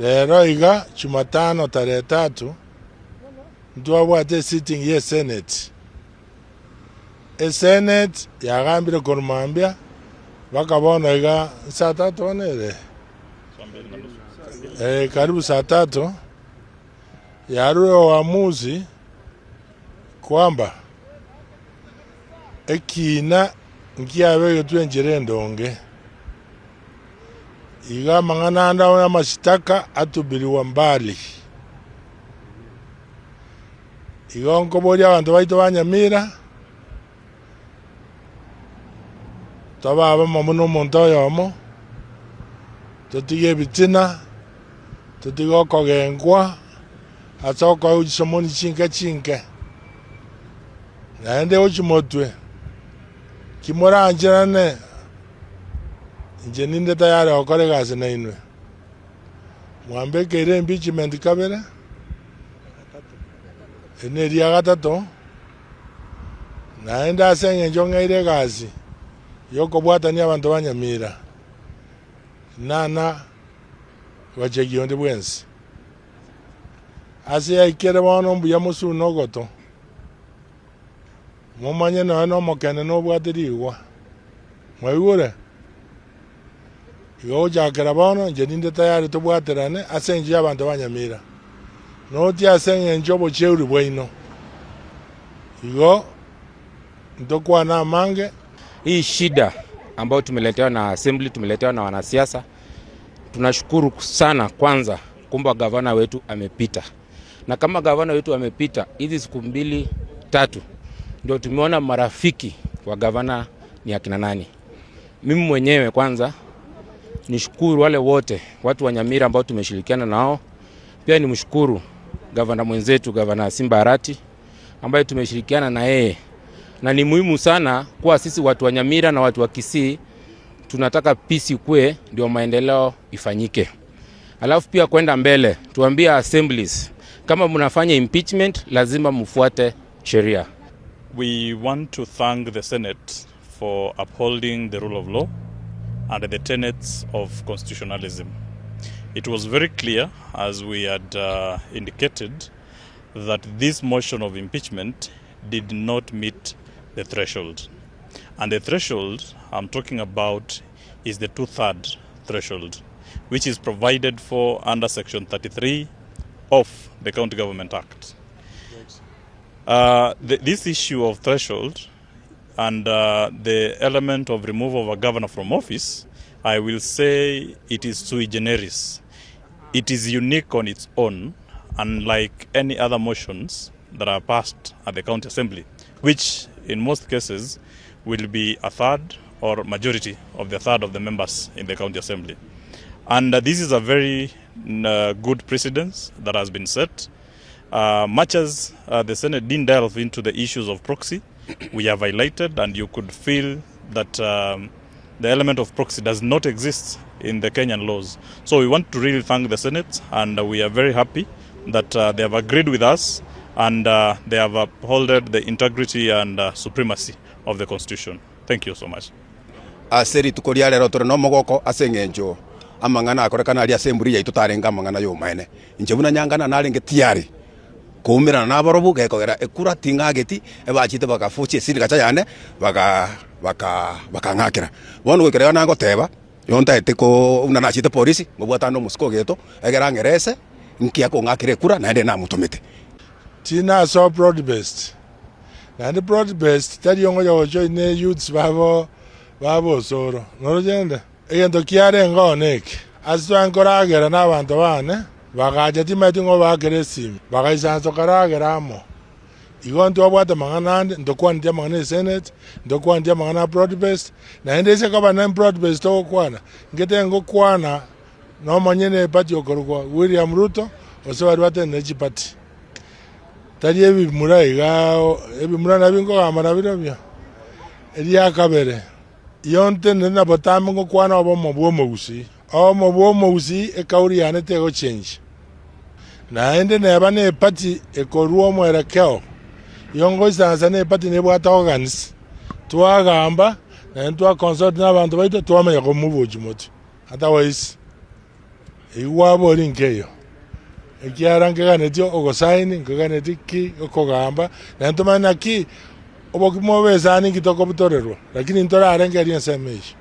Rero iga Jumatano tarehe tatu ntwabwate esitting ye Senate. Esenate yagambire korwa mambia mpaka bono iga saa tatu bono ere? Eh, karibu saa tatu yarure uamuzi kwamba ekina nkiabegetwe enchera endonge. Iga amang'ana ande y'amashitaka atubiriwa mbali. Igo nkoboria abanto baito ba Nyamira, tobe abamo buna omonto oyomo, totige ebitina, totige okogenkwa ase okoegwa chisomoni chinke chinke, naende gochia motwe, ki morancherane, inche ninde tayari gokora egasi nainwe. Mwambekeire impeachment kabere, eri neria gatato, naende ase eng'encho ng'eire egasi yokobwatania abanto ba Nyamira, nana gochegia onde bwensi. Ase yaikire bono mbuya mosune ogoto, momanye nonya na omokene nobwate rigwa. Mwaigure? Igo gochakera bono, inche ninde tayari tobwaterane ase engencho y'abanto ba Nyamira, noti ase engencho y'obocheuri bwaino. Igo ntokwane amange. Hii shida ambayo tumeletewa na assembly, tumeletewa na wanasiasa, tunashukuru sana kwanza kumba gavana wetu amepita, na kama gavana wetu amepita hizi siku mbili tatu, ndio tumeona marafiki wa gavana ni akina nani. Mimi mwenyewe kwanza nishukuru wale wote watu wa Nyamira ambao tumeshirikiana nao. Pia nimshukuru gavana mwenzetu gavana Simba Arati ambaye tumeshirikiana na yeye, na ni muhimu sana kuwa sisi watu wa Nyamira na watu wa Kisii tunataka peace ikue, ndio maendeleo ifanyike. Alafu pia kwenda mbele, tuambie assemblies kama mnafanya impeachment lazima mfuate sheria. We want to thank the Senate for upholding the rule of law and the tenets of constitutionalism. It was very clear, as we had uh, indicated, that this motion of impeachment did not meet the threshold. And the threshold I'm talking about is the two-third threshold, which is provided for under Section 33 of the County Government Act. Uh, the, this issue of threshold and uh, the element of removal of a governor from office, I will say it is sui generis. It is unique on its own, unlike any other motions that are passed at the county assembly, which in most cases will be a third or majority of the third of the members in the county assembly. And uh, this is a very uh, good precedence that has been set. Uh, much as uh, the Senate didn't delve into the issues of proxy, we have highlighted, and you could feel that um, the element of proxy does not exist in the Kenyan laws. So we want to really thank the Senate, and we are very happy that uh, they have agreed with us and uh, they have upholded the integrity and uh, supremacy of the Constitution. Thank you so much. Ase rituko ria rero tore nomogoko ase engencho amang'ana akorekana aria ase emburi yaito tarenge amang'ana y'obomaene. Inche buna nyangana narenge tiyari koumerana nabarobwo gekogera ekura ting'ageti, ebachete bagafuchia esirigacha yane baga baka bakang'akera. Bono goikera iga nagoteba, igo ntaete ko buna nachete polisi, ngobwatane na omosike ogeto, egere ang'erese nki akong'akera ekura naende namotomete. Tinasoa broad based, naende broad based tari ongocha gojoin youths babo babo osoro, noroche rende? Egento kiarenge oo neke, ase tware nkoragera nabanto baane, bagacha timanyeti ng'o obaakera esimi, bagaisansa tokaragera amo. Igo ntwabwate amang'ana ande, ntokwaneti amang'ana esenate, ntokwaneti amang'ana a broad based, naende ase koba ne broad based togokwana, ngete ngokwana nomonyene eparty okorokwa William Ruto, gose baria batenenete chiparty. Tari ebimura igaa ebimura nabio nkogamba nabirobio. Eria kabere. Yonte na botambe ngokwana obomo bw'omogusii. Obomo bw'omogusii ekauri yane tegochenchia. Naende neba nepati ekorua omwerekeo, igo ngoisansa nepati nebwate organs, twagamba naende twaconsult nabanto baito twamanya komobochia motwe. Otherwise. Eyio gwabori nkeiyo, ekiagera nkeganetie ogosaini, nkeganetie ki okogamba, naende tomanye naki obokima obe esani nki tokobutorerwa, lakini ntorarengereria ensemo eyio.